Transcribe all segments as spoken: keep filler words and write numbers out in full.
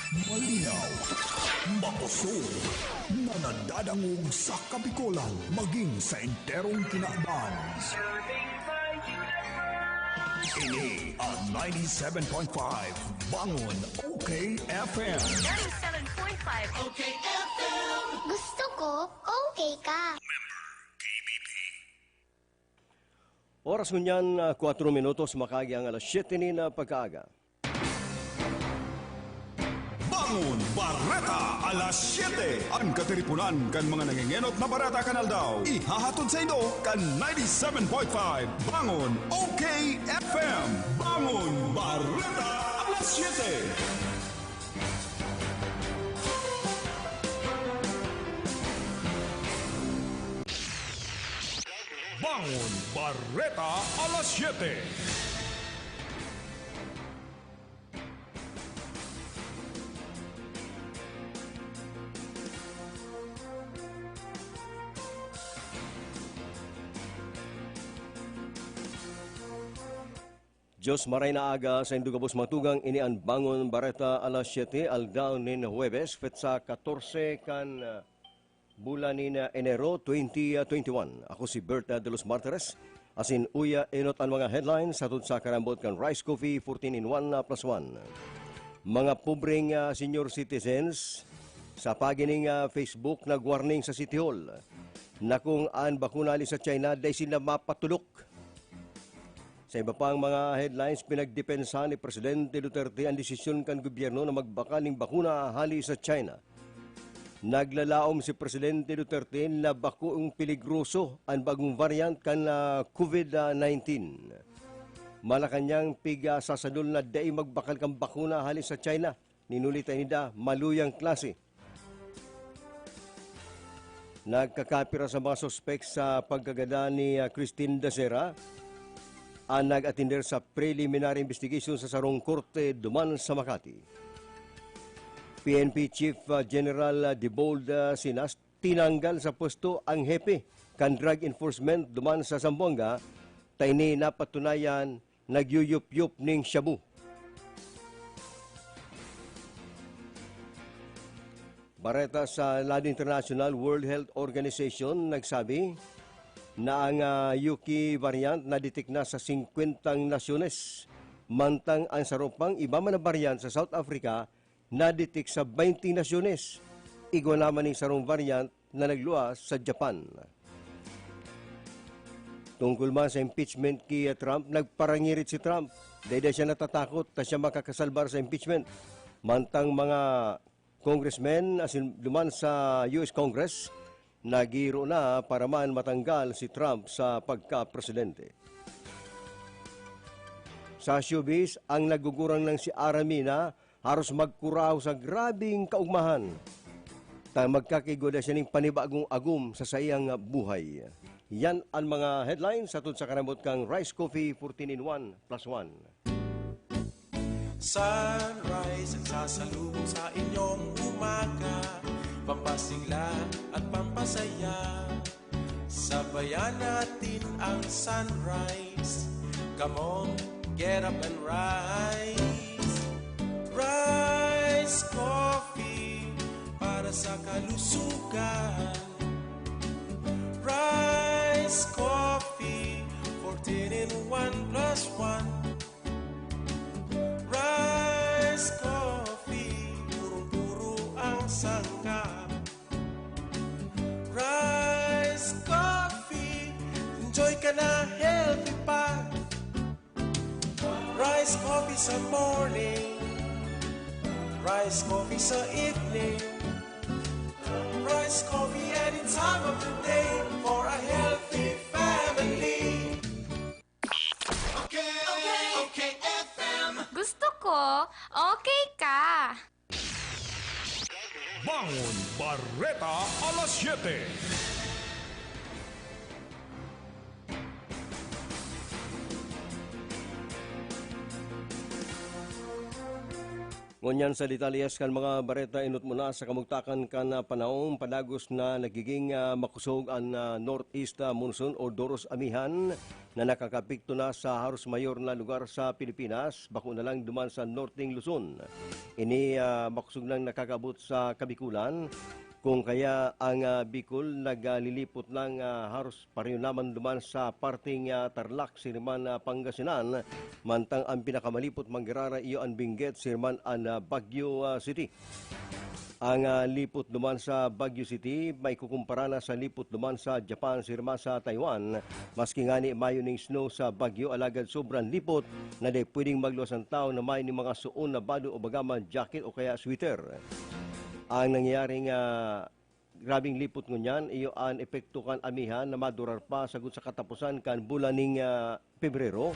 Malinaw, makusog, na nadadangog sa Kabikolan, maging sa enterong kinaban. Ini ang ninety-seven point five Bangon O K F M. Ninety-seven point five O K F M. Gusto ko, okay ka. Oras ngunyan, ah, kwatro minutos, makaagi ang alas siyete nin, ah, pagkaaga. Bangon Bareta, alas siyete. An katiriponan kan mga nangengenot na bareta kan aldaw, ihahatod saindo kan ninety-seven point five Bangon O K F M. Bangon Bareta, alas siyete. Bangon Bareta, alas siyete. Dios maray na aga saindo gabos mga tugang, ini an Bangon Bareta, alas siyete, aldaw nin Huwebes, petsa katorse kan, ah, bulan nin, ah, Enero, twenty twenty-one. Ako si Berta de los Martires, asin uya enot an mga headlines hatod sa karambot kan Rice Coffee fourteen in one, ah, plus one. Mga pobreng, ah, senior citizens sa pagi ning, ah, Facebook nagwarning sa City Hall na kung an bakuna hali sa China dai sinda mapatulok. Sa iba pang mga headlines, pinagdepensa ni Presidente Duterte an desisyon kan gobyerno na magbakal nin bakuna hali sa China. Naglalaom si Presidente Duterte na bakong peligroso an bagong variant kan, ah, COVID nineteen. Malacanang pigasasadol na dai magbakal kan bakuna hali sa China. Ninulita ninda maluyang klase. Nagkakapira sa mga suspek sa pagkagadan ni, ah, Christine Dacera an nag-atender sa preliminary investigation sa sarong korte duman sa Makati. P N P Chief, ah, General, ah, Debold, ah, Sinas, tinanggal sa pwesto ang hepe kan drug enforcement duman sa Zamboanga, ta ini napatunayan nagyuyup-yup nin shabu. Bareta sa lado internasyonal, World Health Organization nagsabi na ang, ah, U K variant na-detect na sa singkwentang nasyones, mantang ang saro pang iba man na variant sa South Africa na-detect sa baynte nasyones. Igwa naman ning sarong variant na nagluwas sa Japan. Tungkol man sa impeachment ki Trump, nagparangirit si Trump. Dai daa siya natatakot ta siya makakasalbar sa impeachment. Mantang mga congressmen asin duman sa U S Congress, nagiro na para man matanggal si Trump sa pagkapresidente. Sa showbiz, ang nagugurang nang si Aramina haros magkurahaw sa grabeng kaugmahan, ta magkakaigwa na siya ning panibagong agom sa saiyang buhay. Yan an mga headlines hatod sa karambot kan Rice Coffee fourteen in one plus one. Sunrise ang sasalubong sa inyong umaga, pampasigla at pampasaya. Sabayan natin ang sunrise. Come on, get up and rise. Rise Coffee para sa kalusugan. Rise Coffee, fourteen in one plus one. Rise Coffee, purong-puro ang sangkap. Rice Coffee, enjoy ka na, healthy pa. Rice Coffee sa morning, Rice Coffee sa evening, Rice Coffee any time of the day for a healthy family. Okay, okay, okay, F M. Gusto ko, okay ka. Bangon Bareta, alas siyete. Ngunyan sa detalyes kan mga bareta, inot mo na sa kamugtakan kan, ah, panahon, padagos na nagiging, ah, makusog an, ah, northeast, ah, monsoon o doros amihan na nakakapekto na sa haros mayor na lugar sa Pilipinas, bako na lang duman sa Norteng Luzon. Ini, ah, makusog nang nakakaabot sa Kabikulan, kung kaya ang, ah, Bicol naglilipot ng, ah, haros pareho naman duman sa parteng, ah, Tarlac, sirman, ah, Pangasinan, mantang ang pinakamalipot manggirara iyo an Benguet, sirman an, ah, Baguio, ah, City. Ang, ah, lipot duman sa Baguio City maikukumpara na sa lipot duman sa Japan, sirman sa Taiwan. Maski ngani mayo ning snow sa Baguio, alagad sobrang lipot na dai pwedeng magluwas ang tao na mayo ning mga suon na bado o bagaman jacket o kaya sweater. Ang nangyayaring, ah, grabeng lipot ngunyan, iyo an epekto kan amihan na madurar pa sagkod sa kataposan kan bulan ning, ah, Pebrero.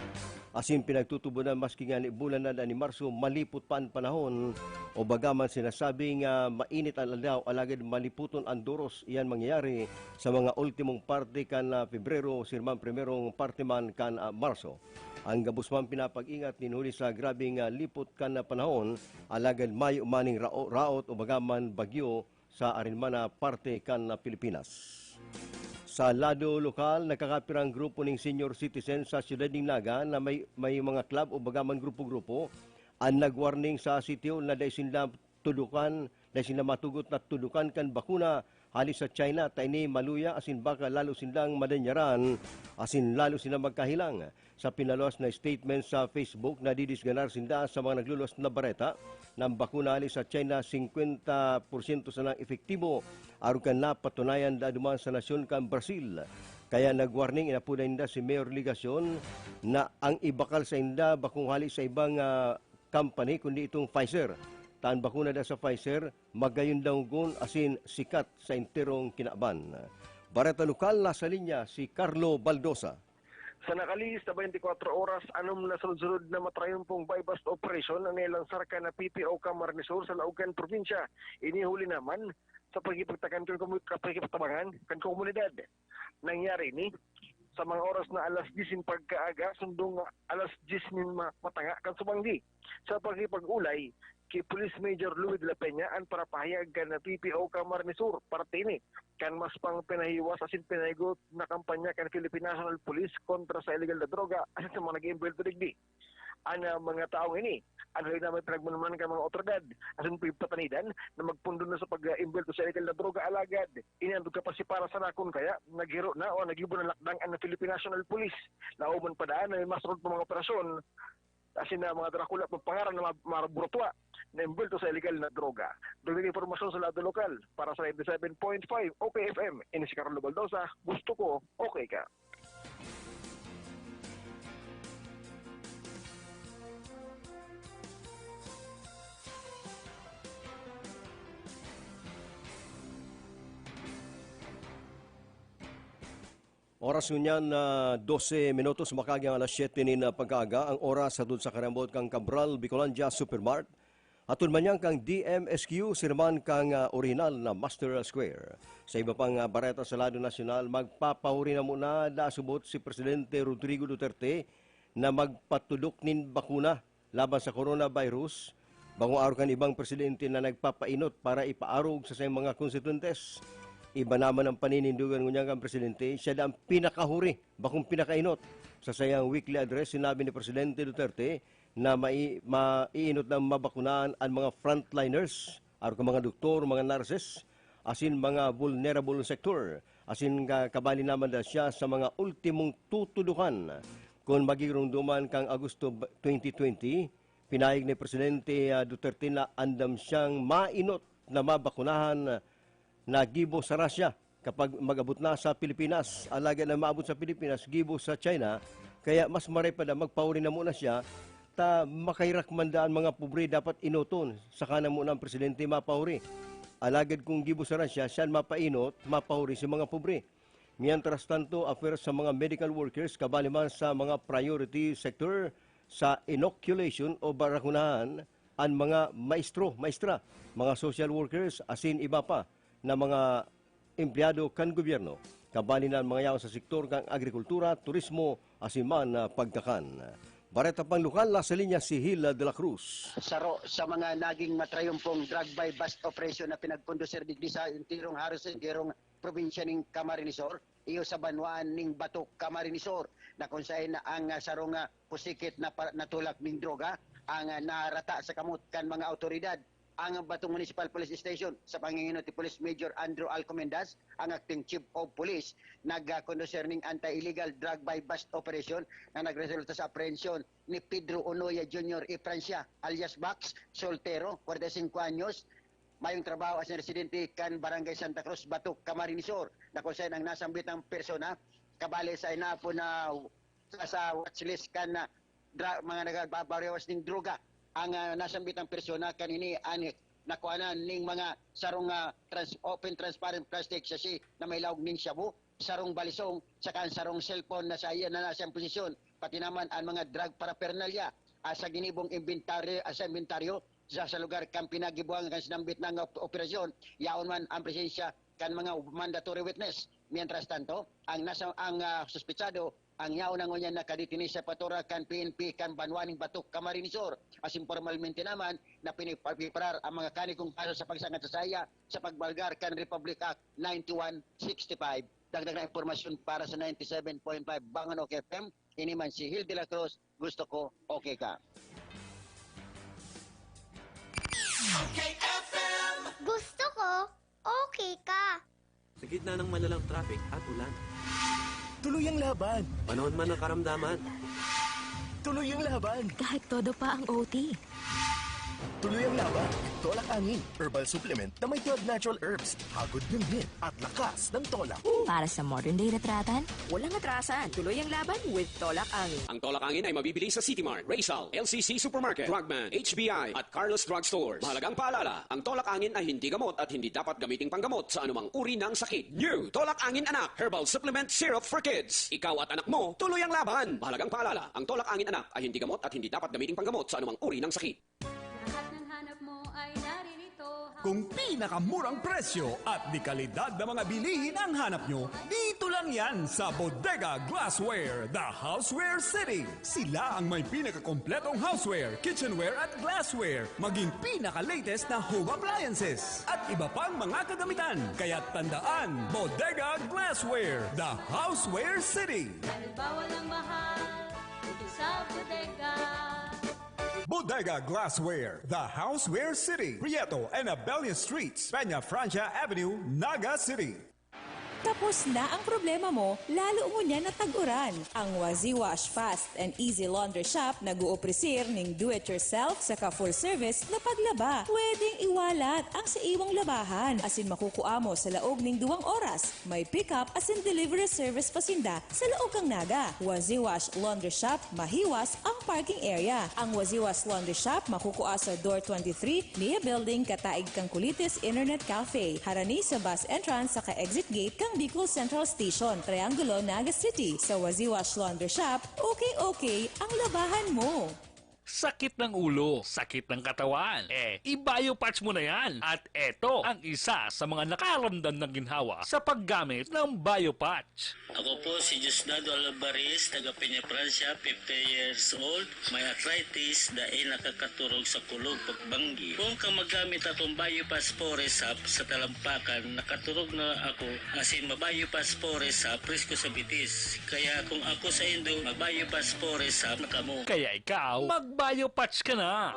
Asin pinagtutubodan maski ngani bulan na ni Marso, malipot pa an panahon. O bagaman sinasabing, ah, mainit an aldaw, alagad malipoton an doros. Iyan mangyayari sa mga ultimong parte kan, ah, Pebrero, sirman primerong parte man kan, ah, Marso. Ang gabos man pinapag-ingat nin huli sa grabeng, ah, lipot kan, ah, panahon, alagad mayo maning rao-, raot o bagaman bagyo sa arin man na parte kan Pilipinas. Sa lado lokal, nagkakapirang grupo ning senior citizen sa siyudad ning Naga na may, may mga club o bagaman grupo-grupo an nagwarning sa sitio na dai sinda tudukan, dai sinda matugot na tudukan kan bakuna hali sa China, ta ini maluya asin baka lalo sindang madanyaran asin lalo sinda magkahelang. Sa pinaluwas na statement sa Facebook, nadidisganar sinda sa mga nagluluwas na bareta na ang bakuna hali sa China, singkwenta porsyento sanang epektibo, arog kan napatunayan daa duman sa nasyon kan Brazil. Kaya nagwarning, inapodan ninda si Mayor Legacion na ang ibakal sainda bakong hali sa ibang, ah, company, kundi itong Pfizer. Ta an bakuna daa sa Pfizer, magayon dangogon asin sikat sa enterong kinaban. Bareta lokal, nasa linya si Carlo Baldosa. Sa nakalihis na twenty-four oras, anom na sunod-sunod na matrayumpong buy-bust operation an nailansar kan P P O Camarines Sur sa laog kan probinsya. Ini huli naman sa pakikipagtakan kan komu-, pakikipagtabangan kan komunidad. Nangyari ini sa mga oras na alas diyes nin pagkaaga, sundong alas diyes nin ma-, matanga kan subanggi. Sa pakikipag-olay ki Police Major Louis de la Peña an parapahayag kan P P O Camarines Sur, parte ini kan mas pang pinahiwas asin pinahigot na kampanya kan Philippine National Police kontra sa illegal na droga asin sa mga nag-iimbwelto digdi. An, ah, mga taong ini, an huli na may pinagmanuman kan mga otoridad asin pigpatanidan na magpundon na sa pag-iimbwelto sa illegal na droga, alagad ini an dugang pa si para sana kun kaya naghiro na o naggibo na lakdang an Philippine National Police. Laoman pa daan na may masunod pa mga operasyon asin na mga darakula pang pangaran na ma-, maburutua na imbwelto sa illegal na droga. Dagdag impormasyon sa lado lokal, para sa ninety-seven point five O K F M, ini si Carlo Baldosa, gusto ko, okay ka. Oras ngunyan na dose minutos, makagi ang alas siyete nin, ah, pagkaaga. Ang oras hatod sa karambot kan Cabral Bicolandia Supermart. Hatod man yan kan D M S Q, sirman kan, ah, orihinal na Master Square. Sa iba pang, ah, bareta sa lado nasyonal, magpapahuri na muna, naasubot si Presidente Rodrigo Duterte na magpatudok nin bakuna laban sa coronavirus, bako arog kan ibang presidente na nagpapainot para ipaarog sa saiyang mga konstituyentes. Iba naman ang paninindogan ngunyan kan presidente, siya daa ang pinakahuri, bakong pinakainot. Sa saiyang weekly address, sinabi ni Presidente Duterte na mai-, maiinot na mabakunahan an mga frontliners, arog kan mga doktor, mga nurses, asin mga vulnerable sector, asin ka-, kabali naman daa siya sa mga ultimong tutudokan. Kun magigiromdoman kan Agosto twenty twenty, pinahayag ni Presidente, ah, Duterte na andam siyang mainot na mabakunahan na gibo sa Russia kapag mag-abot na sa Pilipinas. Alagad na maabot sa Pilipinas, gibo sa China, kaya mas maray pa na magpahuri na muna siya, ta makaherak man daa an mga pobre dapat inoton, saka na muna ang presidente mapahuri. Alagad kung gibo sa Russia, siya an mapainot, mapahuri si mga pobre. Mientras tanto, affair sa mga medical workers, kabali man sa mga priority sector sa inoculation o bakunahan, an mga maestro, maestra, mga social workers, asin iba pa na mga empleyado kan gobyerno, kabali na an mga yaon sa sektor kan agrikultura, turismo, asin man, ah, pagkakan. Bareta pang lokal, nasa linya si Hil de la Cruz. Saro sa mga naging matrayumpong drug buy-bust operation na pinagkondusir digdi sa entirong haros sa entirong probinsya ning Camarines Sur, iyo sa banwaan ning Bato, Camarines Sur, na kung saen na ang ah, sarong ah, pusikit na pa- natulak ning droga ang ah, narata sa kamot kan mga awtoridad. Ang Bato Municipal Police Station sa panginginot ni Police Major Andrew Alcomendas, ang acting chief of police, nagkondusir ning anti-illegal drug buy-bust operation na nagresulta sa aprehensyon ni Pedro Onoya Junior y Francia alias Bax, soltero, forty-five anyos, mayong trabaho as residente kan Barangay Santa Cruz, Bato, Camarines Sur, na kung saen ang nasambitang persona kabali sa inapon na sa, sa watchlist kan ah, dra- mga nagbabarewas ning droga. Ang ah, nasambitang persona kanini an nakuhanan ning mga sarong ah, trans- open transparent plastic sachet na may laog ning shabu, sarong balisong, saka ang sarong cellphone na sa iya na nasa posisyon, pati naman ang mga drug paraphernalia ah, sa ginibong inventaryo, ah, sa inventaryo sa, sa lugar kan pinagibuhan kan sinambit na nga op- operasyon, yaon man ang presensya kan mga mandatory witness. Mientras tanto, ang nasa ang ah, suspetsado ang yaon na ngunyan nakadetini sa patora kan P N P kan banwa ning Bato, Camarines Sur. Asin pormalmente naman na piniparar ang mga kanikong kaso sa pagsangad sa saya sa pagbalgar kan Republic Act ninety-one sixty-five. Dagdag na impormasyon para sa ninety-seven point five Bangon OK F M, ini man si Hil de la Cruz, gusto ko, okay ka. Gusto ko, okay ka. Sa gitna ng malalang traffic at ulan. Tuloy ang laban! Panahon man ng karamdaman. Tuloy ang laban! Kahit todo pa ang O T. Tuloy ang laban! Tolak Angin, herbal supplement na may twelve natural herbs, hagod ng hit at lakas ng tolak. Para sa modern day retratan, Walang atrasan. Tuloy ang laban with Tolak Angin. Ang Tolak Angin ay mabibili sa City Mart, Rizal, L C C Supermarket, Drugman, H B I, at Carlos Drug Stores. Mahalagang paalala, ang Tolak Angin ay hindi gamot at hindi dapat gamiting panggamot sa anumang uri ng sakit. New Tolak Angin Anak Herbal Supplement Syrup for Kids. Ikaw at anak mo, tuloy ang laban. Mahalagang paalala, ang Tolak Angin Anak ay hindi gamot at hindi dapat gamiting panggamot sa anumang uri ng sakit. Lahat ng hanap mo ay naririto. Kung pinakamurang presyo at de kalidad na mga bilihin ang hanap nyo, dito lang yan sa Bodega Glassware, The Houseware City. Sila ang may pinakakompletong houseware, kitchenware at glassware, maging pinaka-latest na home appliances at iba pang mga kagamitan. Kaya tandaan, Bodega Glassware, The Houseware City. Dahil bawal ang mahal sa bodega. Bodega Glassware, The Houseware City, Prieto and Abella Streets, Peña Francia Avenue, Naga City. Tapos na ang problema mo, lalo ngunyan na tag-uran. Ang Waziwash Fast and Easy Laundry Shop nag-uopresir ning do-it-yourself saka full-service na paglaba. Pwedeng iwalat ang sa iwang labahan asin makukua mo sa laog ning duwang oras. May pick-up asin delivery service pa sinda sa laog kan Naga. Waziwash Laundry Shop, mahiwas ang parking area. Ang Waziwash Laundry Shop makukua sa Door twenty-three, Nia Building, kataig kan Kulitis Internet Cafe, harani sa bus entrance saka exit gate kan Bicol Central Station, Triangulo, Naga City. Sa Waziwash Laundry Shop, okay-okay ang labahan mo. Sakit ng ulo, sakit ng katawan. Eh, i-biopatch mo na yan. At eto ang isa sa mga nakaramdam ng ginhawa sa paggamit ng biopatch. Ako po si Diosdado Alvarez, taga Peña Francia, fifty years old. May arthritis, dai nakakaturog sa kulog pagbanggi. Kung ka magamit atong Biopass Forest Hub sa talampakan, nakaturog na ako, asin mabayo pa sa Forest Hub, presko sa bitis. Kaya kung ako sa indo, mabayo pa sa Forest Hub na kamo. Kaya ikaw, mag-biopatch ka na!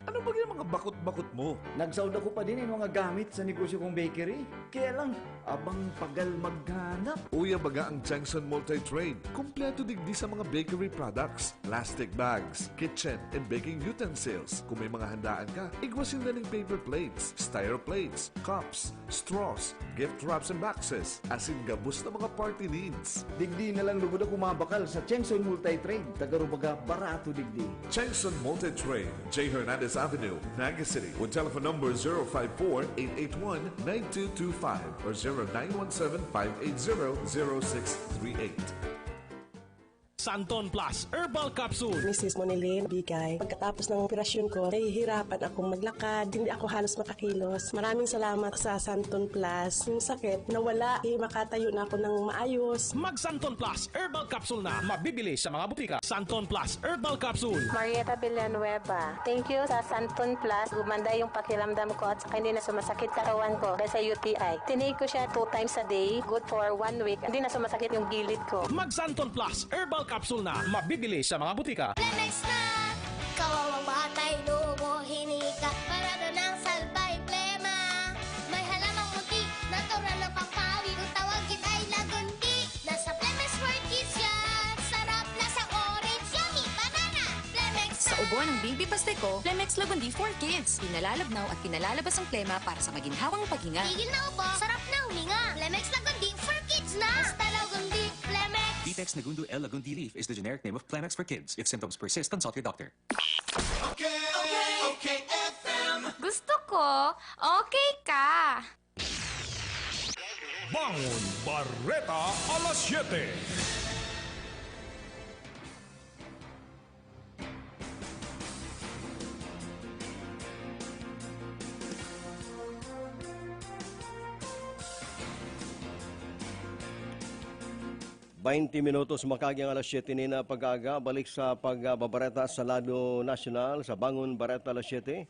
Ano ba yung mga bakot-bakot mo? Nagsaod ako pa din yung mga gamit sa negosyo kong bakery. Kaya lang, abang pagal maghanap. Uya baga ang Changson Multi-Trade. Kompleto digdi sa mga bakery products, plastic bags, kitchen and baking utensils. Kung may mga handaan ka, igwa sinda ning paper plates, styro plates, cups, straws, gift wraps and boxes, asin gabos na mga party needs. Digdi na lang lugod ako mabakal sa Chengson Multi-Trade. Tagarubaga, barato digdi. Chengson Multi-Trade, J Hernandez Avenue, Naga City, with telephone number zero five four, eight eight one, nine two two five or zero nine one seven, five eight zero, zero six three eight. Santon Plus Herbal Capsule. Misis Monilin Bigay. Pagkatapos ng operasyon ko, nahihirapan akong maglakad. Hindi ako halos makakilos. Maraming salamat sa Santon Plus. Yung sakit, nawala. Eh, makatayo na ako ng maayos. Mag Santon Plus Herbal Capsule na. Mabibili sa mga butika. Santon Plus Herbal Capsule. Marieta Villanueva. Thank you sa Santon Plus. Gumanda yung pakiramdam ko at saka hindi na sumasakit katawan ko dahil sa U T I. Tinake ko siya two times a day. Good for one week. Hindi na sumasakit yung gilid ko. Mag Santon Plus Herbal Capsule na. Mabibili sa mga butika. Plemex na! Kawawang bata, inuubo, hinika. Parado ng salbay, plema. May halamang muti, natural na pampawi. Kung tawagin ay lagundi. Nasa Plemex for Kids yan. Sarap na sa orange, yummy, banana. Plemex Sa na! Ubo ng Baby Pasteco, Plemex Lagundi for Kids. Pinalalabnaw at pinalalabas ang plema para sa maginhawang paghinga. Tigil na ubo, sarap na huminga. Plemex Lagundi for Kids na. Basta Lagundi, Plemex. Vitex Nagundo L Lagundi Leaf is the generic name of Plemex for Kids. If symptoms persist, consult your doctor. Okay, okay, okay, F M. Gusto ko, okay ka. Bangon Bareta alas siyete. Baynte minutos makaaga ang alas siyete nin pag-aga. Balik sa pagbabareta sa lado nasyonal, sa Bangon Bareta alas siyete.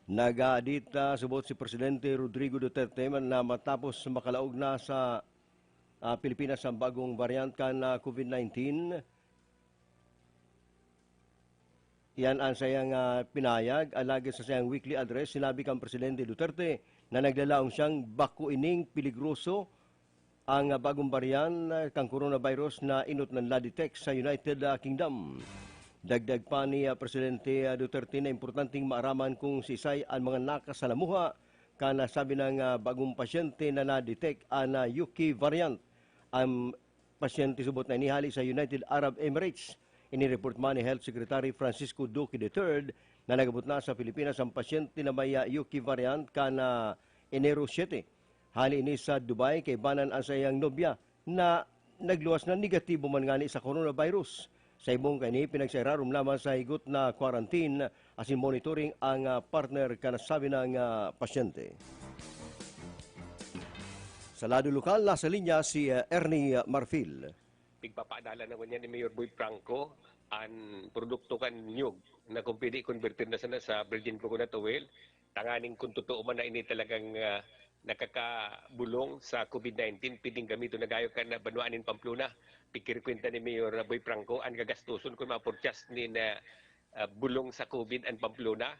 Nag-aadit, ah, subot si Presidente Rodrigo Duterte na matapos makalaog na sa, ah, Pilipinas ang bagong variant kan, ah, COVID nineteen. Iyan ang sayang, ah, pinahayag. Alagad sa sayang weekly address, sinabi kan Presidente Duterte na naglalaom siyang bako ining peligroso ang, ah, bagong variant, ah, kan coronavirus na enot na na-detect sa United, ah, Kingdom. Dagdag pa ni, ah, Presidente, ah, Duterte na importanteng maaraman kung siisay an mga nakasalamuha kan nasabi nang, ah, bagong pasyente na na-detect an, ah, U K variant. Ang pasyente subot na ini hali sa United Arab Emirates. Inireport man ni Health Secretary Francisco Duque the third na nag-abot na sa Pilipinas ang pasyente na may, ah, U K variant kan, ah, Enero siyete. Hali ini sa Dubai, kaibanan ang saiyang nobya na nagluwas na negatibo man ngani sa coronavirus. Sa ibong kaini, pinagsairarom lamang sa higot na quarantine asin monitoring ang, ah, partner kan nasabi nang, ah, pasyente. Sa lado lokal, nasa linya si, ah, Ernie Marfil. Pigpapaadalan na ngunyan ni Mayor Boy Franco an produkto kan niyog na kung pwede konbertir na sana sa virgin coconut oil, tanganing kung totoo man na ini talagang, ah, nakakabulong sa COVID nineteen, pwedeng gamiton na gayo kan banwaan nin Pamplona. Pikirkwenta ni Mayor Boy Franco an gagastoson kun mapurchas nin, ah, ah, bulong sa COVID an Pamplona.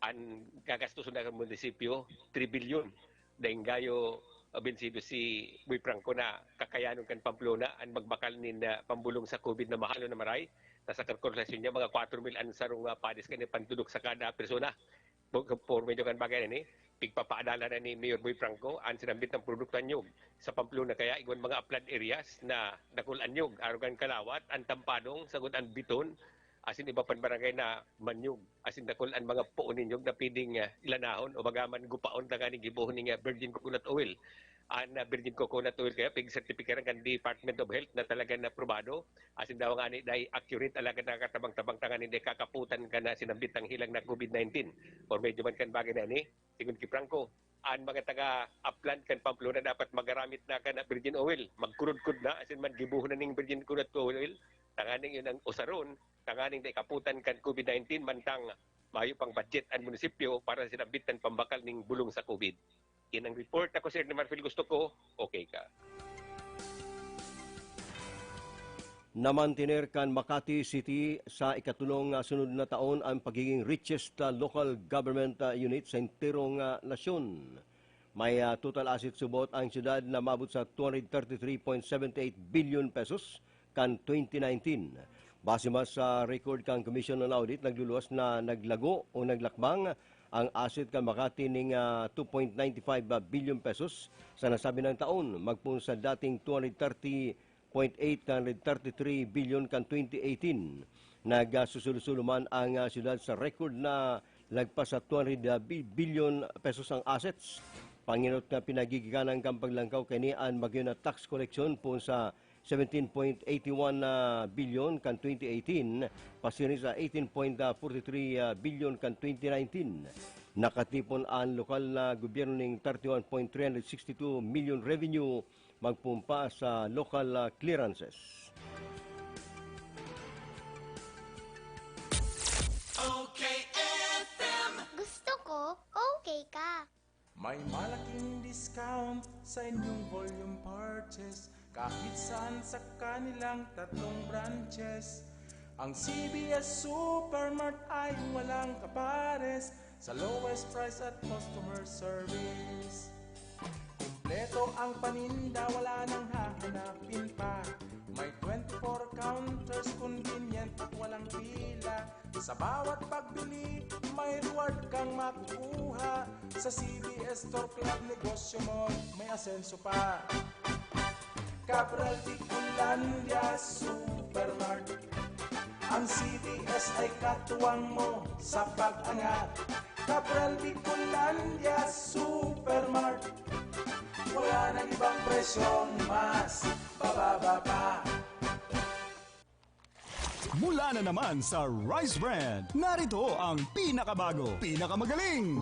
An gagastoson na kan munisipyo, three bilyon. Daing gayo, ah, bensido si Boy Franco na kakayanon kan Pamplona an magbakal nin, ah, pambulong sa COVID na mahal o na maray. Ta sa kalkulasyon niya, mga kwatro mil an sarong, ah, pares kan ipantudok sa kada persona. Por, por medyo kan bagay na ni, pigpapaadala na ni Mayor Boy Franco an sinambit na produkto an niyog sa Pamplona. Kaya igwan mga flood areas na dakul an niyog, arog kan Calauat, an Tampadong, sagkod an Biton, asin iba pang barangay na manyog, asin dakul an mga poon nin niyog na pwedeng, ah, ilanahon o baga man gupaon tanganing gibohon ning, ah, virgin coconut oil. An, ah, virgin coconut oil kaya pig-sertipikaran kan Department of Health na talaga na aprobado, asin daw ngani dai accurate, alagad nakakatabang-tabang tanganing dai kakaputan kan, ah, sinambit na hilang na COVID nineteen. Por medyo man kan bagay na ini, sigon ki Franco, an mga taga-upland kan Pamplona dapat magaramit na kan virgin oil. Magkurudkod na, asin man gibohon na ning virgin coconut oil, tanganing yun ang usaron, tanganing dai kaputan kan COVID nineteen, mantang mayo pang budget an munisipyo para sinambit kan pambakal ning bulong sa COVID. Yan ang report. Ako si Ernie Marfil, gusto ko, okay ka. Namantener kan Makati City sa ikatulong, ah, sunod na taon ang pagiging richest, ah, local government, ah, unit sa enterong, ah, nasyon. May, ah, total asset subot ang siyudad na maabot sa two hundred thirty-three point seven eight billion pesos kan twenty nineteen. Base man sa record kan Commission on Audit, nagluluwas na naglago o naglakbang ang asset kan Makati ning, ah, two point nine five billion pesos sa nasabi nang taon, magpoon sa dating two hundred thirty point eight kan thirty-three billion kan twenty eighteen. Nagsusulo-sulo man ang, ah, siyudad sa record na lagpas sa two hundred billion pesos ang assets. Pangenot na pinagigikanan kan paglangkaw kaini an magyo na tax collection poon sa seventeen point eighty one bilyon kan twenty eighteen, pasiring sa eighteen point forty three bilyon kan twenty nineteen. Nakatipon an lokal na gobyerno ning thirty one point three hundred sixty two million revenue magpumpa sa local, ah, clearances. Okay F M. Gusto ko, okay ka. May malaking discount sa inyong volume purchase kahit saan sa kanilang tatlong branches. Ang C B S Supermart ay walang kapares sa lowest price at customer service. Kumpleto ang paninda, wala nang hahanapin pa. May twenty-four counters, convenient at walang pila. Sa bawat pagbili, may reward kang makukuha. Sa C B S Store Club, negosyo mo may asenso pa. Cabral Bicolandia Supermart. Ang C B S ay katuwang mo sa pag-angat. Cabral Bicolandia Supermart. Wala nang ibang presyong mas bababa pa. Mula na naman sa Rice Brand, narito ang pinakabago, pinakamagaling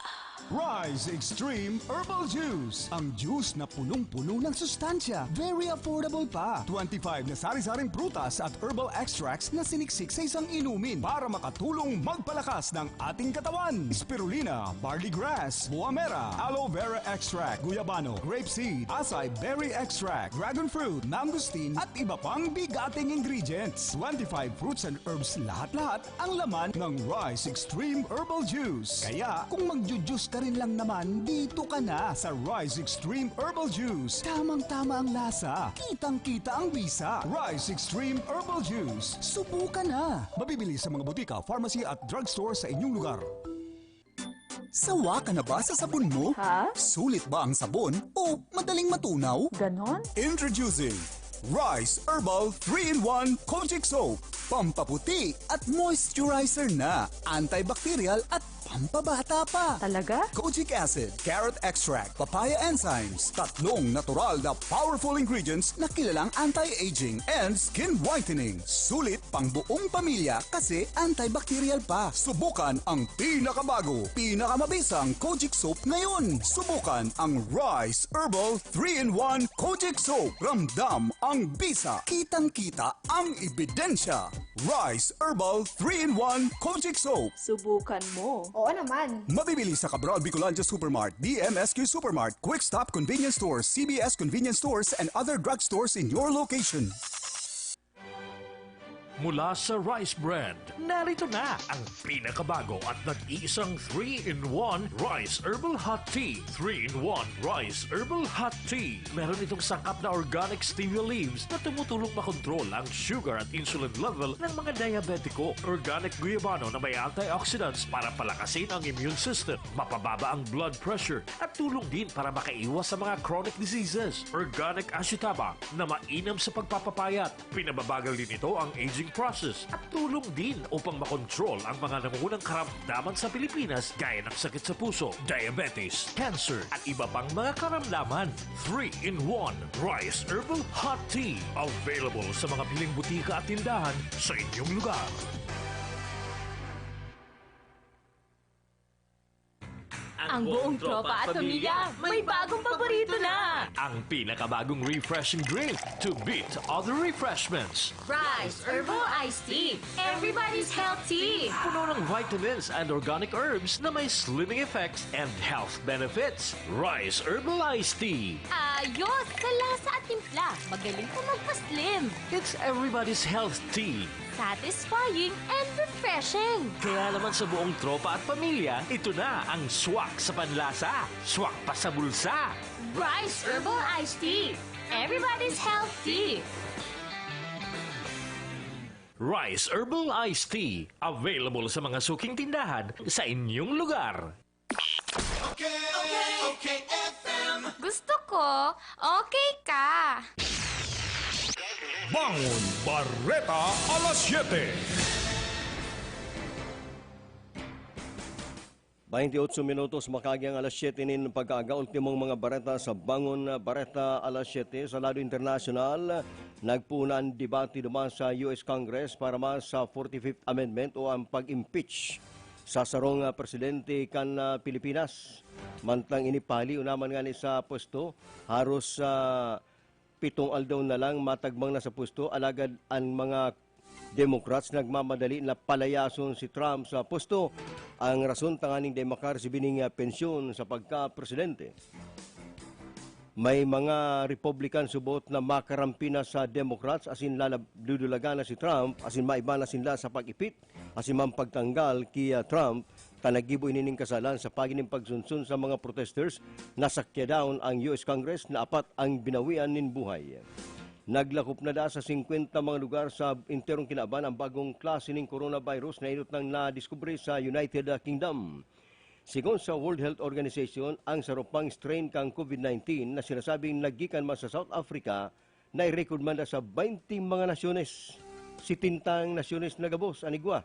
Rice Extreme Herbal Juice. Ang juice na punong-puno ng sustansya, very affordable pa. Twenty-five na sari-saring prutas at herbal extracts na siniksik sa isang inumin para makatulong magpalakas ng ating katawan. Spirulina, barley grass, buamera, aloe vera extract, guyabano, grape seed, acai berry extract, dragon fruit, mangosteen, at iba pang bigating ingredients. Twenty-five fruits and herbs lahat-lahat ang laman ng Rice Extreme Herbal Juice. Kaya kung magju-juice ka rin lang naman, dito ka na sa Rice Extreme Herbal Juice. Tamang-tama ang lasa, kitang-kita ang bisa. Rice Extreme Herbal Juice. Subukan na! Mabibili sa mga butika, pharmacy at drugstore sa inyong lugar. Sawa ka na ba sa sabon mo? Ha? Sulit ba ang sabon o madaling matunaw? Ganon? Introducing Rice Herbal three-in-one Kojic Soap. Pampaputi at moisturizer na. Antibacterial at pampabata pa. Talaga? Kojic acid, carrot extract, papaya enzymes, tatlong natural na powerful ingredients na kilalang anti-aging and skin whitening. Sulit pang buong pamilya kasi antibacterial pa. Subukan ang pinakabago, pinakamabisang Kojic Soap ngayon. Subukan ang Rice Herbal three-in-one Kojic Soap. Ramdam ang bisa. Kitang-kita ang ebidensya. Rice Herbal three-in-one Kojic Soap. Subukan mo. Oo naman. Mabibili sa Cabral Bicolandia Supermart, D M S Q Supermart, Quick Stop Convenience Stores, C B S Convenience Stores, and other drugstores in your location. Mula sa Rice Brand, narito na ang pinakabago at nag-iisang three-in-one Rice Herbal Hot Tea. Three-in-one Rice Herbal Hot Tea. Meron itong sangkap na organic stevia leaves na tumutulong makontrol ang sugar at insulin level ng mga diabetiko. Organic guyabano na may antioxidants para palakasin ang immune system, mapababa ang blood pressure, at tulong din para makaiwas sa mga chronic diseases. Organic ashitaba na mainam sa pagpapapayat. Pinababagal din ito ang aging process at tulong din upang makontrol ang mga nangungunang karamdaman sa Pilipinas gaya ng sakit sa puso, diabetes, cancer at iba pang mga karamdaman. Three-in-one Rice Herbal Hot Tea. Available sa mga piling butika at tindahan sa inyong lugar. Ang buong tropa at pamilya, may bagong paborito na! Ang pinakabagong refreshing drink to beat other refreshments. Rice Herbal Iced Tea. Everybody's healthy. Puno ng vitamins and organic herbs na may slimming effects and health benefits. Rice Herbal Iced Tea. Ayos sa lasa at timpla. Magaling pa magpa-slim. It's everybody's health tea. Satisfying and refreshing. Kaya naman sa buong tropa at pamilya, ito na ang swak sa panlasa, swak pa sa bulsa. Rice Herbal Iced Tea. Everybody's healthy. Rice Herbal Iced Tea. Available sa mga suking tindahan sa inyong lugar. Okay, okay, okay F M. Gusto ko, okay ka. Bangon Bareta alas siyete. Bainti otso minutos makagi ang alas siyete nin pagkaaga. Ultimong mga bareta sa Bangon Bareta alas siyete. Sa lado internasyonal, Nagpoon na an debate duman sa U S Congress para man sa forty-fifth Amendment o ang pag-impeach sa sarong, ah, presidente kan, ah, Pilipinas. Mantang ini, pahalion na man ngani sa pwesto, haros, ah, pitong aldaw na lang matagmang na sa pwesto, alagad an mga Democrats nagmamadali na palayason si Trump sa pwesto. Ang rason tanganing dai makaresibi nin, ah, pensyon sa pagka-presidente. May mga Republican subot na makarampi na sa Democrats asin lalab-, dudulagan na si Trump asin maiba na sinda sa pag-ipit asin man pagtanggal ki, ah, Trump, ta naggibo ini nin kasalan sa pagi nin pagsunson sa mga protesters na sakyadaon ang U S Congress na apat ang binawian nin buhay. Naglakop na daa sa singkwenta mga lugar sa enterong kinaban ang bagong klase nin coronavirus na enot nang nadiskubre sa United Kingdom. Sigon sa World Health Organization, ang saro pang strain kan COVID nineteen na sinasabing naggikan man sa South Africa, nairecord man daa sa baynte mga nasyones. Setentang nasyones na gabos an igwa.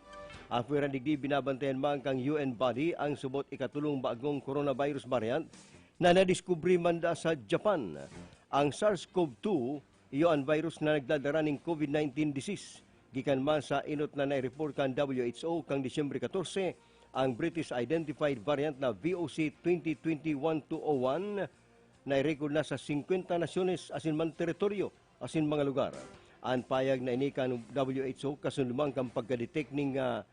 Apwera digdi, binabantayan man kan U N body ang subot ikatolong bagong coronavirus variant na nadiskubre man daa sa Japan. Ang SARS-CoV two, iyo an virus na nagdadara nin COVID nineteen disease. Gikan man sa enot na nai-report kan W H O kan Disyembre katorse, ang British identified variant na V O C twenty twenty-one two oh one, nai-record na sa singkwenta nasyones asin man teritoryo asin mga lugar. An payag na ini kan W H O kasunod man kan pagka-detect nin, ah,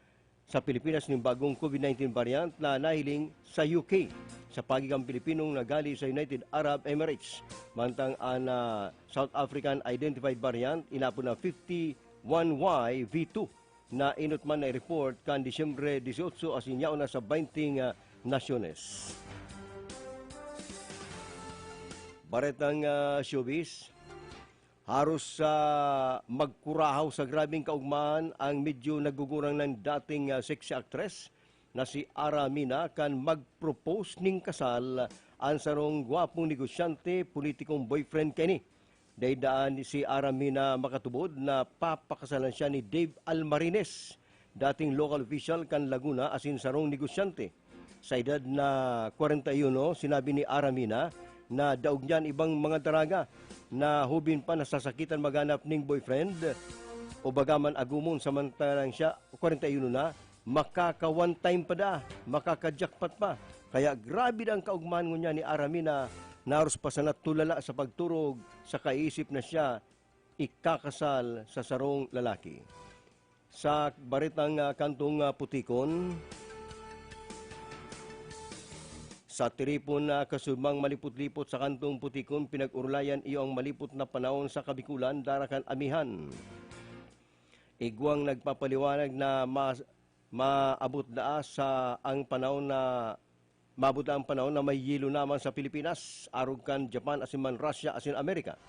sa Pilipinas nin bagong COVID nineteen variant na nahiling sa U K, sa pagi kan Pilipinong naghale sa United Arab Emirates. Mantang an, ah, South African identified variant, inapod na fifty-one Y V two, na enot man nai-report kan Disyembre dieciocho asin yaon na sa baynte nga nasyones. Baretang, ah, showbiz. Haros sa magkurahaw sa grabeng kaugmahan ang medyo nagugurang nang dating, ah, sexy actress na si Ara Mina kan mag-propose nin kasal an sarong gwapong negosyante, politikong boyfriend kaini. Dai daa si Ara Mina makatubod na papakasalan siya ni Dave Almarines, dating local official kan Laguna asin sarong negosyante. Sa edad na kwarenta y uno, sinabi ni Ara Mina na daog niya an ibang mga daraga na hubin pa nasasakitan maghanap nin boyfriend o baga man agumon, samantalang siya, kwarenta y uno na, makaka-one time pa daa, makaka-jackpot pa. Kaya grabe daa an kaugmahan ngunyan ni Ara Mina na haros pa sana tulala sa pagturog sa kaiisip na siya ikakasal sa sarong lalaki. Sa baretang, ah, kantong, ah, putikon, sa tiripon na kasubmang malipot-lipot sa kantong putikon, pinag-orolayan iyo ang malipot na panahon sa Kabikulan, dara kan amihan. Igwang nagpapaliwanag na mas maabot daa sa ang panahon na, maabot na ang panahon na may yelo naman sa Pilipinas, arog kan Japan asin man Russia asin Amerika.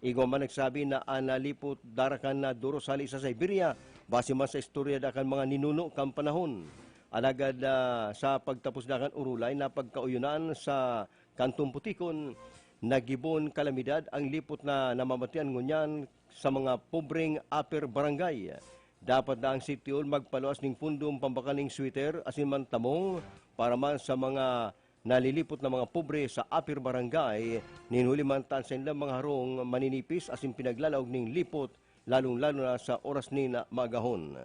Igwa man nagsabi na an nalipot dara kan na duros hali sa Siberia, base man sa istorya daa kan mga ninuno kan panahon. Alagad, ah, sa pagtapos daa kan orolay na pagkaoyonan sa kantong putikon, nagibon kalamidad ang lipot na namamatian ngunyan sa mga pobreng upper barangay. Dapat na ang City Hall magpaluwas nin pondong pambakal nin sweater asin man tamong para man sa mga nalilipot na mga pobre sa upper barangay, nin huli man ta an saindang mga harong maninipis asin pinaglalaog nin lipot, lalong-lalo na sa oras nin maagahon.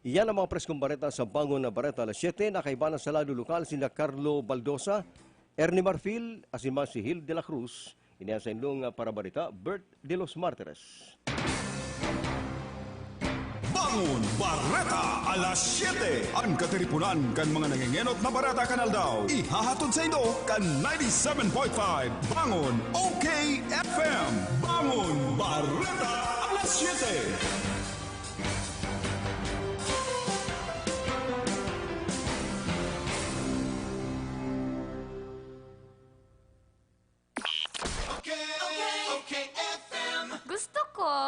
Iyan ang mga preskong bareta sa Bangon na Bareta Alas Siyete, na kaiba na sa lado lokal sina Carlo Baldosa, Ernie Marfil, asin man si Hil de la Cruz. Ini an saindong, ah, parabarita, Bert de los Martires. Bangon Bareta Alas Siyete, an katiriponan kan mga nangengenot na bareta kan aldaw. Ihahatod saindo kan ninety-seven point five Bangon O K F M. Bangon Bareta Alas Siyete.